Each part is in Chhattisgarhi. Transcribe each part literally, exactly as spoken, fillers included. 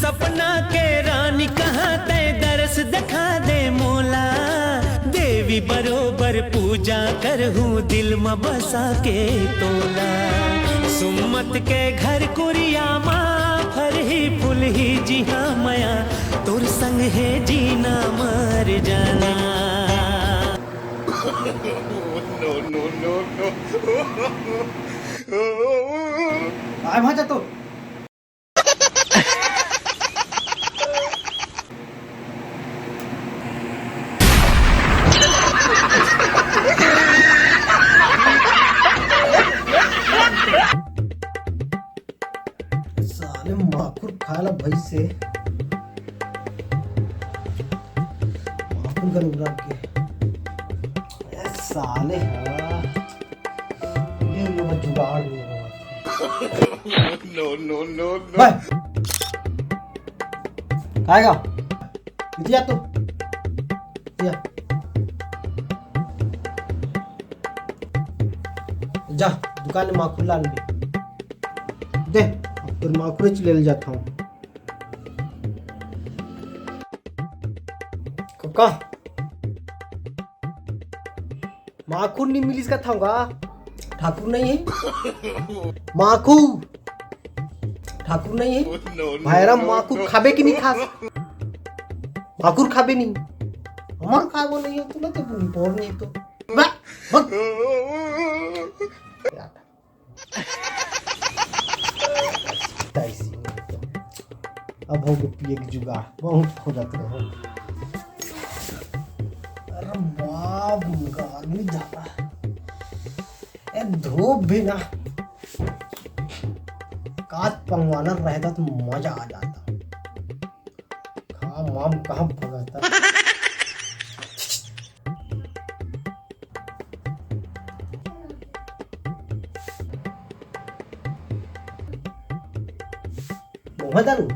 सपना के रानी कहाँ तै दरस दिखा दे मोला। देवी बरोबर पूजा करहूँ दिल म बसा के तोला। सुम्मत के घर कुरिया मा फरही फुलही जिहाँ मया तोर संग हे जीना मर जाना। आए भाजा तो साले माखुर खाला भई से माखुर घर उड़ा के ए साले हाँ। ये ये वो जुगाड़ नहीं हुआ। No, no, no, no. भाई खाएगा इतिया तू इतिया जा दुकान में माखुर लान दे दे अब तो माखुर च ले जाता हूँ कक्का माखुर नहीं मिलिस का थाऊंगा ठाकुर नहीं है माखू ठाकुर नहीं है भाईराम माखू खाबे कि नहीं खास माखुर खाबे नहीं हमार खाबो नहीं है तू ना तो रिपोर्ट नहीं तो बा- बा- अब हो गए पिए के जुगाड़ बहुत खोजत रहे अरे बाप मुर्गा आदमी ज्यादा ए धूप भी ना कात पंगवाना रहता तो मजा आ जाता घाम वाम कहाँ भगाता महुआ दारू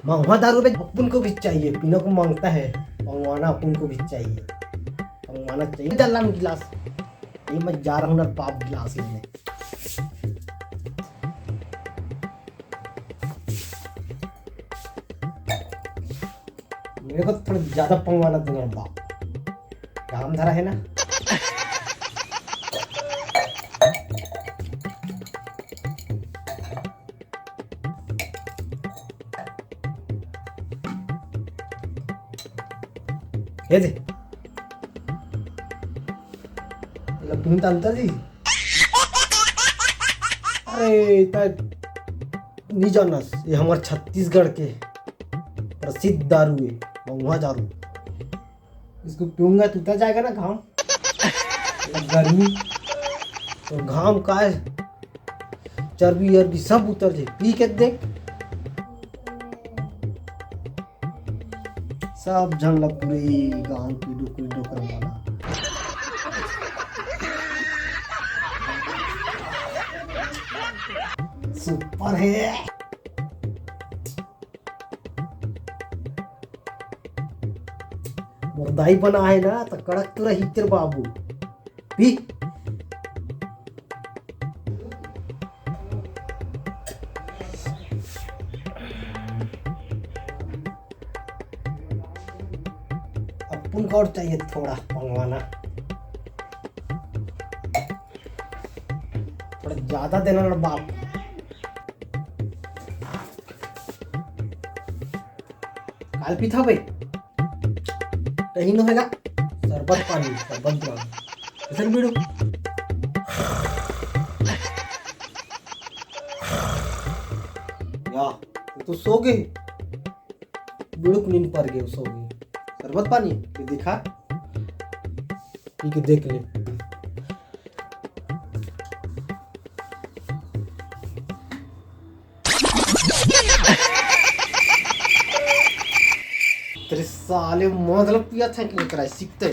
महुआ दारू पे अपन को भी चाहिए पीने को मांगता है मंगवाना अपन को भी चाहिए मंगवाना चाहिए दल्लान गिलास ये मैं जा रहा हूँ ना पाप गिलास लेने मेरे को थोड़ा ज्यादा पंगवाना देना बाप काम धरा है ना ये दे लपुन तालता जी अरे ता नहीं जानस ये हमार छत्तीसगढ़ के प्रसिद्ध दारू है महुआ दारू इसको पीऊंगा तो उतर जाएगा ना घाम गर्मी तो घाम का है चर्बी अर्बी सब उतर जाए पी के देख सब झन ला पूरे गांव के डोकरी डोकरा वाला सुपर है मोर दाई बना है ना तो कड़क तो रही तेरे बाबू पी अपन को और चाहिए थोड़ा मंगवाना थोड़ा ज्यादा देना ना बाप काल पीथा बे कहीं न होगा शरबत पानी शरबत पानी इधर बीड़ू या तो सो गए बीड़ू नींद पर गए सो गए शरबत पानी ये दिखा पी के देख ले तेरे साले मतलब पिया था कि नहीं करा सीखते